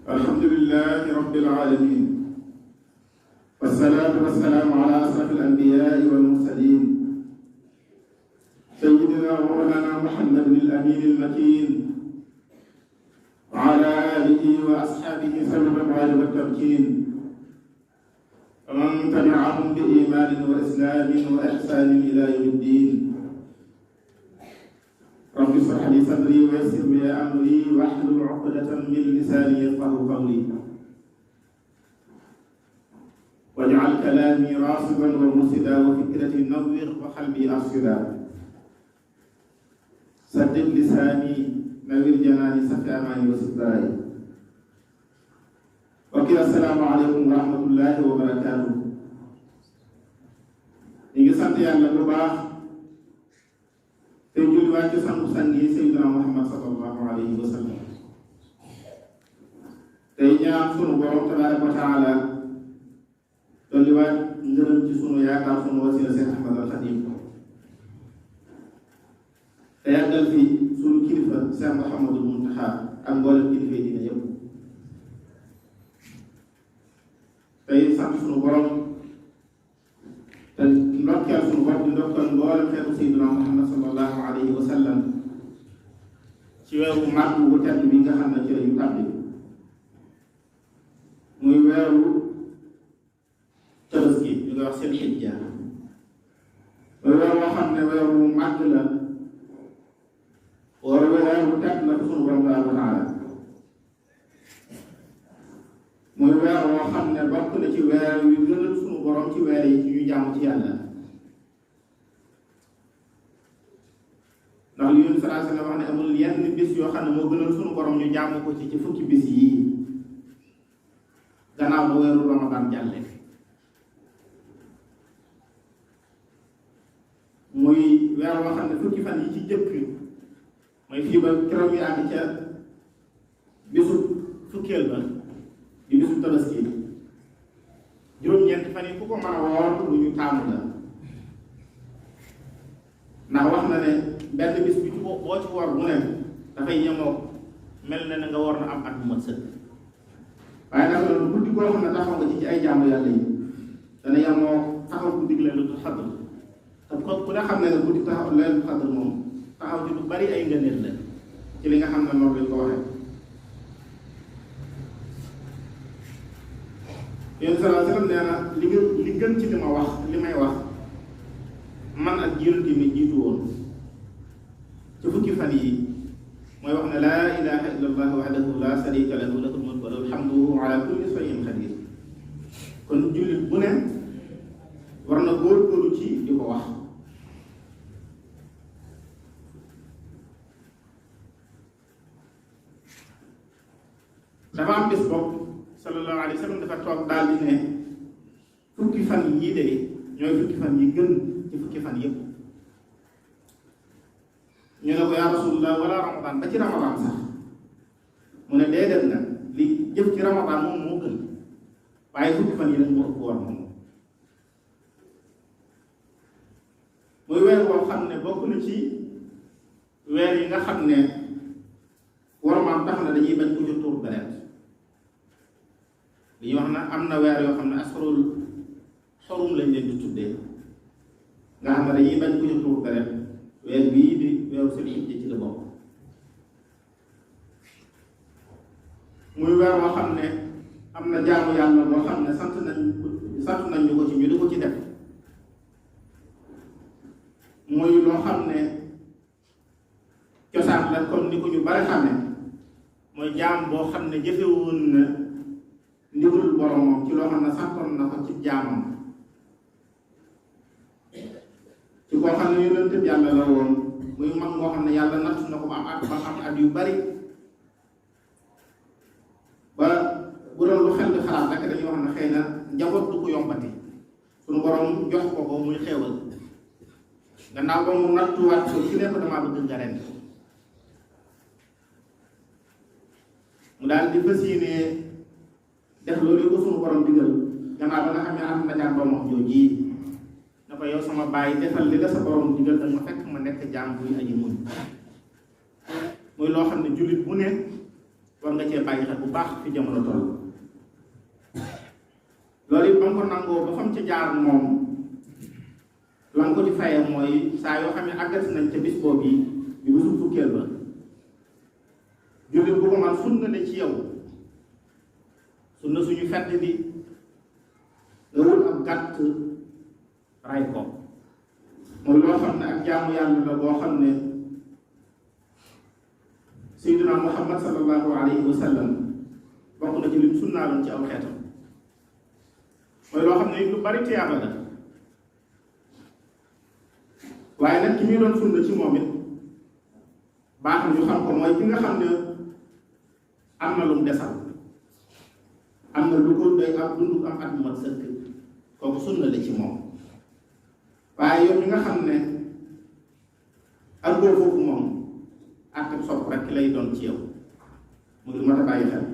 الحمد لله رب العالمين والصلاة والسلام على أشرف الأنبياء والمرسلين سيدنا ومولانا محمد الأمين المكين وعلى آله وأصحابه سبب الرضوان والتمكين ومن تبعهم بإيمان وإسلام وإحسان إلى يوم الدين رب اشرح لي صدري ويسر لي أمري واحلل عقدة من لساني يفقهوا قولي واجعل كلامي راشدا ومرشدا وفكرتي نور وقلبي أرشدا سدد لساني نوير جناني سفي أماني وستراي وكي السلام عليكم ورحمة الله وبركاته نيجي سنت يالله bu baax te julliwaat ci sangu sang yi Seydina Muhammad sallallahu alayhi wa sallam tey ñaan sunu borom tabaraka wa taala dolliwaat ngërëm ci sunu yaakaar sunu wasila Seex Ahmad al Xadim te yàggal fi sunu kilifa Seex Muhammadul Muntaxa ak mboolem kilifa yi dina yëpp tey sant sunu borom te ndokkeel sunu bopp di ndokkeel mboolem xeetu Seydina Muhammad sallallahu alayhi wa sallam ci weeru màgg bu tedd bi nga xam ne ci lañu tàbbi muy weeru Tabaski ñu koy wax seen xijja muy weer woo xam ne weeru màgg la wala weeru tedd la ko sunu borom tabaaraka wa taala muy weer woo xam ne bokk na ci weer yu gënal sunu borom ci weer yi ci ñu jaamu ci yàlla ndax li Yonent sallallahu alayhi wa sallam wax ne amul yenn bis yoo xam ne moo gënal sunu borom ñu jaamu ko ci fukki bis yii gannaaw ba weeru Ramadan jàlle muy weer woo xam ne fukki fan yi ci jëkk mooy fii ba keroog yi àgg ca bisu fukkeel ba di bisu Tabaski juróom-ñeent fan yi ku ko mën a woor lu ñu taamu la ndax wax na ne benn bis bi boo ci woor bu ne dafay yemoo mel na ne nga woor na am at bu mat sëkk waaye nag loolu guddi goo xam ne taxaw nga ci ay jaamu yàlla yi dana yemoo taxaw guddi laylatul xadr te ku ne xam ne ne guddi taxaw laylatul xadr moom taxaw ci lu bari ay ngëneel la ci li nga xam ne noonu lañ ko waxee Yonent sallallahu alayhi wa sallam nee na li gën ci li may wax man ak yonent mi jiitu woon ci fukki fan yi mooy wax ne laa ilaha illa allah wahdahu la sharika lahu lahul mulku wa lahul hamdu ala kulli shay'in qadir kon jullit bu ne war na góorgóorlu ci di ko wax dafa am bis bopp sallallahu alayhi wa sallam dafa toog daal di ne fukki fan yii de ñooy fukki fan yi gën ci fukki fan yëpp ñu ne ko yaa rasulullah wala ramadan ba ci ramadan sax mu ne déedéet na li jëf ci ramadan moom moo gën waaye fukki fan yi nag moo ëpp war moom muy weer boo xam ne bokk na ci weer yi nga xam ne warmaam tax na dañuy bañ ko ci tuur deret li ñuy wax na am na weer yoo xam ne asrul xorum lañ leen di tuddee nga xam ne dañuy bañ ko ci tuur deret weer bii di weeru seen xijja ci la bokk muy weer boo xam ne am na jaamu yàlla boo xam ne sant nañ ñu ko ci ñu di ko ci def muy loo xam ne cosaan la comme ni ko ñu bari xam ne mooy jaam boo xam ne jëfewoon na ndigalul boromam ci loo xam ne santoon na ko ci jaamam ci koo xam ne yonent bi yàlla la woon muy mag moo xam ne yàlla natt na ko ba am at yu bari ba bu doon lu xel di xalaat rek dañuy wax ne xëy na njaboot du ko yombati suñu borom jox ko ko muy xéewal gannaaw ba mu nattuwaat ko ci nekk damaa bëgg nga ren mu daal di fas yéene def loolu ko suñu borom digal gannaaw ba nga xam ne am na jaar doomam jooji na ko yow sama bàyyi defal li la sa borom digal da ma fekk ma nekk jaam buy aji muñ muy loo xam ne jullit bu ne war nga cee bàyyi xel bu baax fi jamono toll loolu it ba nga ko nangoo ba fam ca jaar moom la nga ko ci faye mooy saa yoo xam ne àggati nañ ca bis boobu yi bi bisu fukkeel ba jullit bu ko man sunna ne ci yow sunna suñu fedd bi nga wut ab gàtt ray ko mooy loo xam ne ak jaamu yàlla la boo xam ne Seydina Muhammad sallallahu alayhi wa sallam bokk na ci lim sunnaaloon ci aw xeetam mooy loo xam ne lu bari tiyaaba la waaye nag ki muy doon sunna ci moom it baax na ñu xam ko mooy ki nga xam ne am na lu mu desal am na lu ko doy ak dundu am at mu mat sëkk kooku sunna la ci moom waaye yow mi nga xam ne ak boo foofu moom àtte sopp rek lay doon ci yow muy lu mat a bàyyi xel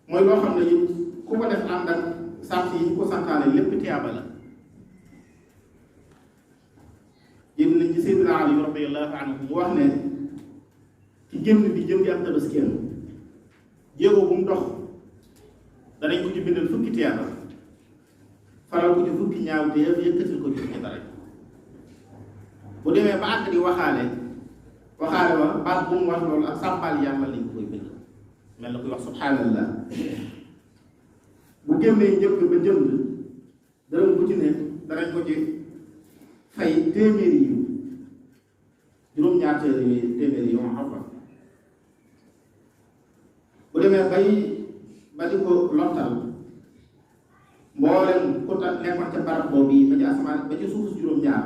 mooy loo xam ne it ku ko def ànd ak sart yi ñu ko santaane lépp tiyaaba la jëm nañ ci Seydina Ali radiyallahu anhu mu wax ne ci génn di jëm di am tabaskiyam jéego bu mu dox danañ ko ci bindal fukki tiyaaba faral ko ci fukki ñaaw te yëkkatil ko ci fukki dara bu demee ba àgg di waxaale wa baat bu mu wax loolu ak sàbbal yàlla lañ ko koy bind mel na koy wax subhanallah bu génnee njëkk ba jënd dërëm bu ci ne danañ ko ci fay téeméeri yi juróom-ñaar téeméeri yi ma xam ko bu demee bay ba di ko lottal mboolem ku ta nekkoon ca barab boobu yi ba ci asamaan ba ci suuf juróom-ñaar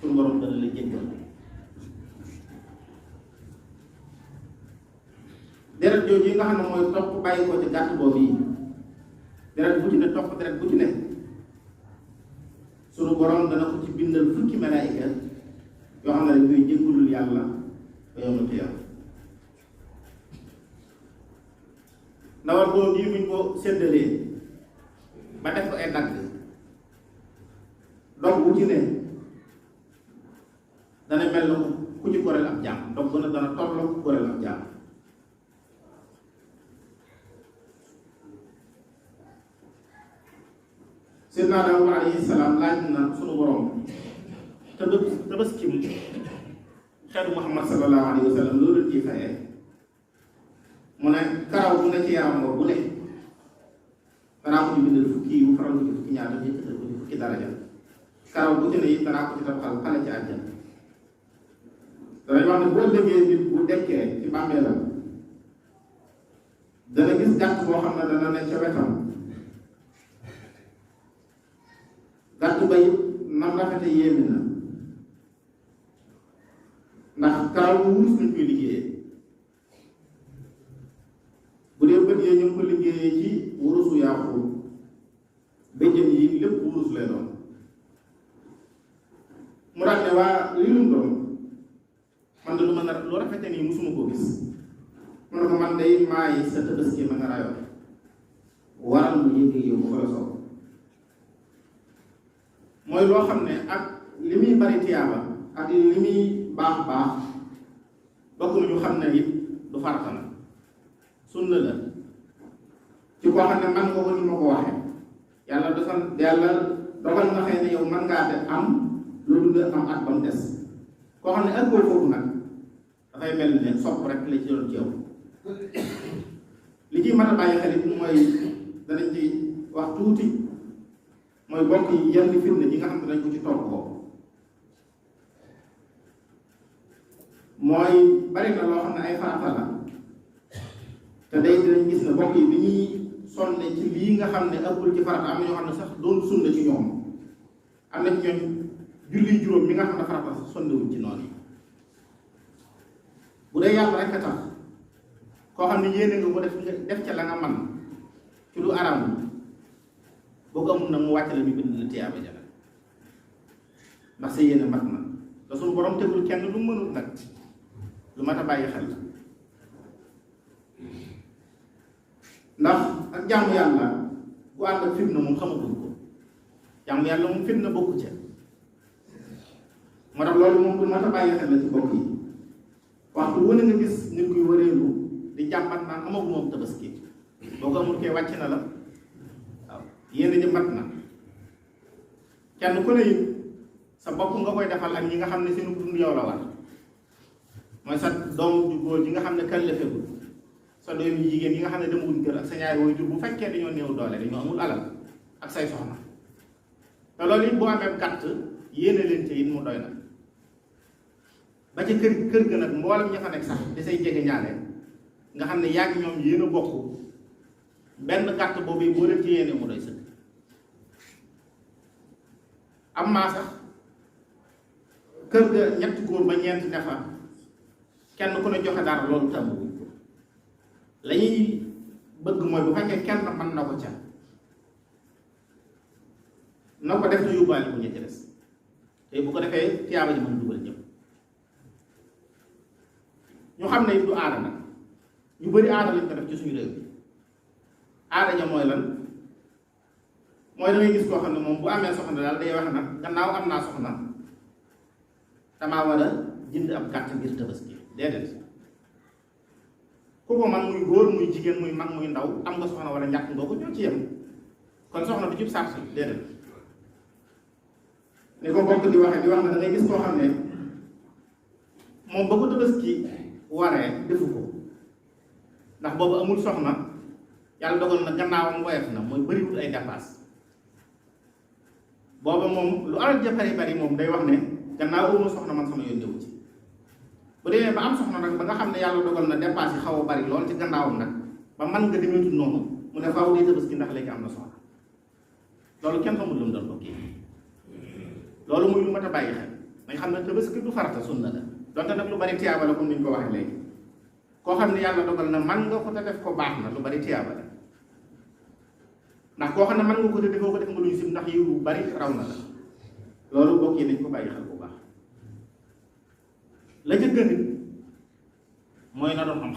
suñu borom dana la jéggal deret jooju yi nga xam ne mooy topp bàyyi ko ci gàtt boobu yi deret bu ci ne topp deret bu ci ne suñu borom dana ko ci bindal fukki malaayika yoo xam ne dañ koy jéggalul yàlla ba yawmal qiyaama ndawal boobu yi buñ ko séddalee ba def ko ay dagg dog bu ci ne dana mel na ku ci goreel ab jaam dog gën a dana tolloo ku goreel ab jaam Seydina Daawuda alayhi salaam laaj na sunu borom tabaskim xeetu Muhammad sallallahu alayhi wa sallam loolu ciy fayee mu ne karaw bu ne ci yaram bu ne danaa ko ci bindal fukki yu faral ko ci fukki ñaata yëkkatal ko ci fukki daraja karaw bu ci ne it danaa ko ci tabaxal xale ci àjjana danañ wax ne boo déggee nit bu dekkee ci bàmmeelam dana gis gàtt boo xam ne dana ne ca wetam gàtt ba it nam rafete yéeme na ndax karaw bu wurus lañ koy liggéeyee bu dee bët yee ñu ngi ko liggéeyee ci wurusu yàqu béjjën yi lépp wurus lay doon mu daal ne waa lii lum doon man de lu ma nar lu rafete nii musuma koo gis mu ne ko man day maay sa tabaski ma nga rayoon waral mu yëg yow bu ko la soob mooy loo xam ne ak li muy bari tiyaaba ak li muy baax baax bokk nañu xam ne it du farata na sunna la ci koo xam ne man nga ko ni ma ko waxee yàlla dogal nga xëy ne yow man ngaa de am loolu nga am at ba mu des koo xam ne ak boobu foofu nag dafay mel ne sopp rek la ci doon ci yow li ciy mën a bàyyi xel it mooy danañ ci wax tuuti mooy bokk yi yenn firnde yi nga xam ne dañ ko ci topp ko mooy bari na loo xam ne ay farata la te day dinañ gis ne bokk yi bi ñuy sonne ci lii nga xam ne ëppul ci farata am na ñoo xam ne sax doon sunna ci ñoom am na ci ñooñ julli juróom mi nga xam ne farata sax sonnewuñ ci noonu yi bu dee yàlla rek a tax koo xam ne yéene nga ko def ca la nga man ci lu araam boo ko amul nag mu wàcc la ñu bind la tiyaaba ja ndax sa yéene mat na te suñu borom tegul kenn lu mënul nag lu mat a bàyyi xel ndax ak jaamu yàlla bu ànd ak fitna moom xamaguñ ko jaamu yàlla moom fitna bokku ca moo tax loolu moom lu mat a bàyyi xel la ci bokk yi waxtu wu ne nga gis nit kuy wëreelu di jàmbat naan amaguma tabaski boo ko amul kee wàcc na la waaw yéen ji mat na kenn ku ne sa bopp nga koy defal ak ñi nga xam ne seenu dund yow la war mooy sa doom ju góor ji nga xam ne kallafegul sa doom yu jigéen yi nga xam ne demaguñ kër ak sa ñaari waajur bu fekkee dañoo néew doole dañoo amul alal ak say soxna te loolu it boo amee gàtt yéene leen ci it mu doy na ba ca kër ga nag mboolem ña fa nekk sax di say jege ñaale nga xam ne yàgg ñoom yéen a bokk benn gàtt boobu boo leen ci yéene mu doy sëkk am maa sax kër ga ñetti góor ba ñeent ne fa kenn ku ne joxe dara loolu tàmbu la ñuy bëgg mooy bu fekkee kenn mën na ko ca na ko def na yóbbaale bu ñetti des te bu ko defee tiyaaba ji mën dugal ñëpp ñu xam ne it du aada nag ñu bari aada lañ ko def ci suñu réew bi aada ja mooy lan mooy da ngay gis koo xam ne moom bu amee soxna daal day wax nag gannaaw am naa soxna damaa war a jënd ab gàtt ngir tabaski déedéet ku ko man muy góor muy jigéen muy mag muy ndaw am nga soxna wala ñàkk nga ko ñoo ci yem kon soxna du cib sart déedéet ni ko bokk di waxee di wax ne da ngay gis koo xam ne moom ba ko tabaski waree defu ko ndax boobu amul soxna yàlla dogal na gannaawam woyof na mooy bëriwul ay dépasse booba moom lu alal ja bari moom day wax ne gannaaw amul soxna man sama yoon ñëw ci bu demee ba am soxna nag ba nga xam ne yàlla dogal na dépasse yi xaw a bari lool ci gannaawam nag ba man nga demeetul noonu mu ne faaw day tabaski ndax léegi am na soxna loolu kenn xamul lu mu doon ko kii loolu muy lu mat a bàyyi xel dañ xam ne tabaski du farata sunna la donte nag lu bari tiyaaba la comme ni ñu ko waxee léegi koo xam ne yàlla dogal na man nga ko te def ko baax na lu bari tiyaaba la ndax koo xam ne man nga ko te defoo ko def nga luy sim ndax yiw bu bari raw na la loolu bokk yi nañ ko bàyyi xel bu baax la ca gën mooy na doon am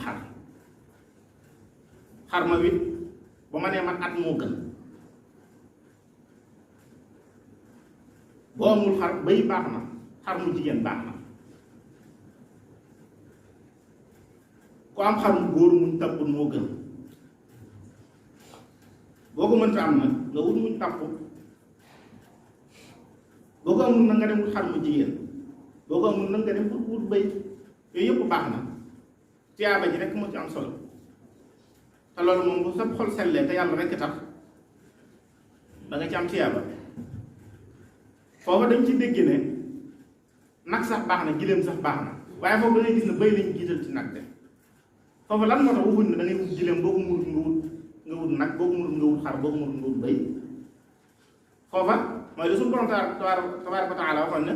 xar ma wit ba ma nee man at moo gën boo amul xar bay baax na xar mu jigéen baax na ku am xar mu góor muñ tàppul moo gën boo ko mënta am nag nga wut muñ tàpp boo ko amul na nga dem wut xar mu jigéen boo ko amul na nga dem wut bay yooyu yëpp baax na tiyaaba ji rek moo ci am solo te loolu moom bu sa xol sellee te yàlla rekk tax da nga ci am tiyaaba foofa dañ ci dégg ne nag sax baax na giléem sax baax na waaye foofu da ngay gis ne bay lañ jiital ci nag de foofu lan moo tax waxuñ ne da ngay wut giléem boo ko murut nga wut nag boo ko murut nga wut xar boo ko murut nga wut bay foofa mooy li suñu borom tabaaraka wa taala waxoon ne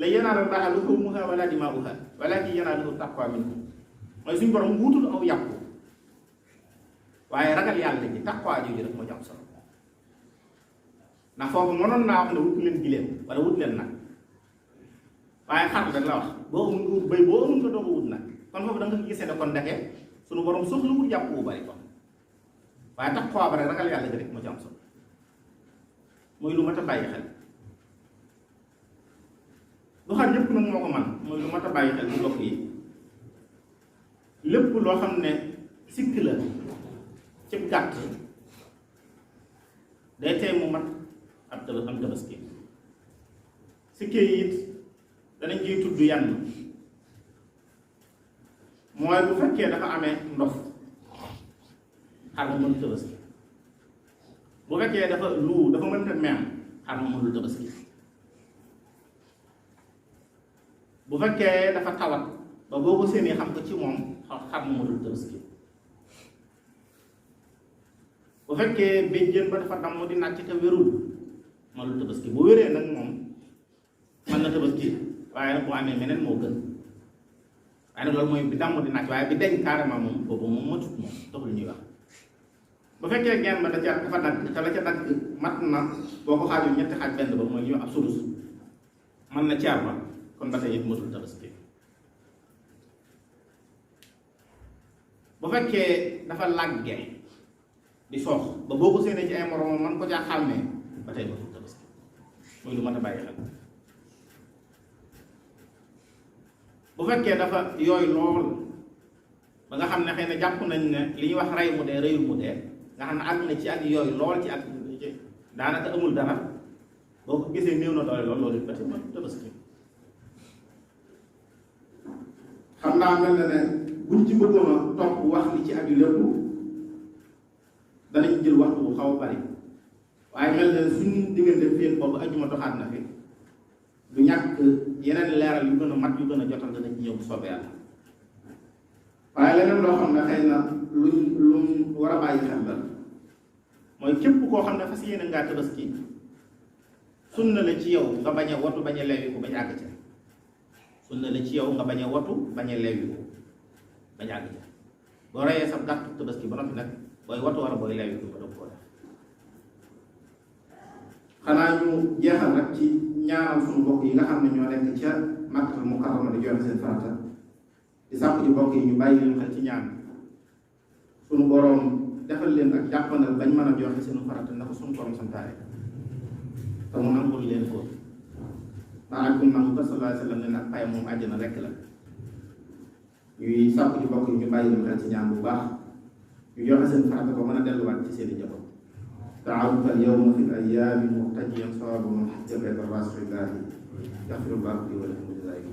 la yanaala llaaha luhuumuhaa wa laa dimaa'uhaa walaakin yanaaluhu taqwaa minkum mooy suñu borom wutul aw yàpp waaye ragal yàlla ji taqwaa jooju rek moo ci am solo ndax foofu mënoon naa wax ne wut leen giléem wala wut leen nag waaye xar rek la wax boo amul nga wut bay boo amul nga doog a wut nag kon foofu da nga gisee ne kon ndeke suñu borom soxla wut yàpp bu bari kon waaye taqwaa ba rek ragal yàlla ji rek moo ci am solo mooy lu mat a bàyyi xel lu xar yëpp nag moo ko man mooy lu mat a bàyyi xel bu bokk yi lépp loo xam ne sikk la ci gàtt day tey mu mat am tabaski sikkee yi it danañ ciy tudd yann mooy bu fekkee dafa amee ndox xar ma mënul tabaski bu fekkee dafa dafa mënta meem xar ma mënul tabaski bu fekkee dafa tawat ba boo ko séenee xam ko ci moom xar ma mënul tabaski bu fekkee béjjén ba dafa damm di nàcc te wérul mënul tabaski bu wéree nag moom mën na tabaski waaye nag bu amee meneen moo gën waaye nag loolu mooy bi damm di nàcc waaye bi deñ carrément moom boobu moom matut moom taxul ñuy wax bu fekkee genn ba dafa dagg te la ca dagg mat na boo ko xaajul ñetti xaaj benn ba mooy ñu ab sudus mën na caar ba kon ba tey it matul tabaski bu fekkee dafa làgge di soox ba boo ko séenee ci ay moroom man ko caa xàmmee ba tey matul tabaski muy lu mat a bàyyi xel bu fekkee dafa yooyu lool ba nga xam ne xëy na jàpp nañ ne li ñuy wax rey mu dee reyul mu dee nga xam ne àgg na ci ak yooyu lool ci ak daanaka amul dara boo ko gisee néew na doole lool loolu it ba tey tabaski xam naa mel na ne buñ ci bëggoon a topp wax li ci aju lépp danañ jël waxtu bu xaw a bari waaye mel na suñu diggante fii boobu ajuma doxaat na fi du ñàkk yeneen leeral yu gën a mat yu gën a jotal danañ ci ñëw bu soobee yàlla waaye leneen loo xam ne xëy na luñ war a bàyyi xel la mooy képp koo xam ne fas yéene ngaa tabaski sunna la ci yow nga bañ a watu bañ a leewi ko bañ a àgg ca sunna la ci yow nga bañ a watu bañ a leewi ko bañ a àgg ca boo reyee sa gàtt tabaski ba noppi nag booy watu wala booy leewi ko ba doog koo def xanaa ñu jeexal rek ci ñaanal suñu mbokk yi nga xam ne ñoo nekk ca Makkatal Mukarrama di joxe seen farata di sàkku ci mbokk yi ñu bàyyi leen xel ci ñaan suñu boroom defal leen ak jàppandal bañ mën a joxe seen farata na ko suñu boroom santaane te mu nangul leen ko ndax ak bu nangu ba sallallahu alayhi wa sallam ne nag payam moom àjjana rekk la ñuy sàkku ci mbokk yi ñu bàyyi leen xel ci ñaan bu baax ñu joxe seen farata ba mën a delluwaat ci seen i njaboot تعبت اليوم في الأيام محتجيا صواب من حجب الراس في الله يغفر الله لي ولكم جزائكم